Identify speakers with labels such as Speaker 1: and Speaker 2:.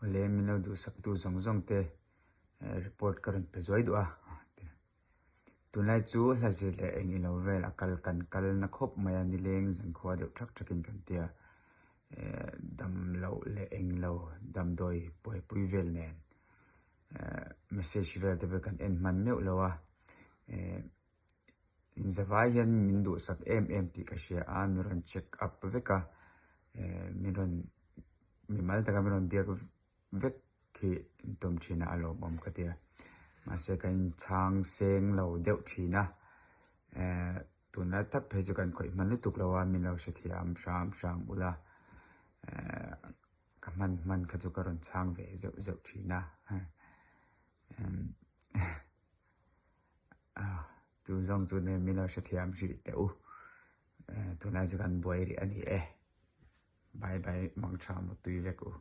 Speaker 1: Awle min lo duhsaktu zawng zawng te report ka rawn pe zuai duh a. Tunlai chu hla zir leh eng ilo vel a kal kan kal na khawp mai a, nileng zankhua deuh thak thakin kan tia. Dam loh leh eng lo damdawi buaipui vel nen message vel te pawh kan en hman meuh lo a. Inzavai hian min duhsak em em tih ka hria a, min rawn check up vek a, min rawn mimal taka min rawn biak vek hi in tum thin a, a lawmawm ka ti a. Mahse ka inchhang seng lo deuh thin a, tunlai tak phei chu kan khawih hman lutuk lo a, min lo hrethiam hram hram ula, ka hman hman kha chu ka rawn chhang ve zeuh zeuh thin a. Chu zawng chu nen min lo hrethiam hrih teh u. Tunlai chu kan buai rih a ni e. Bye bye mang tha mutui vek u.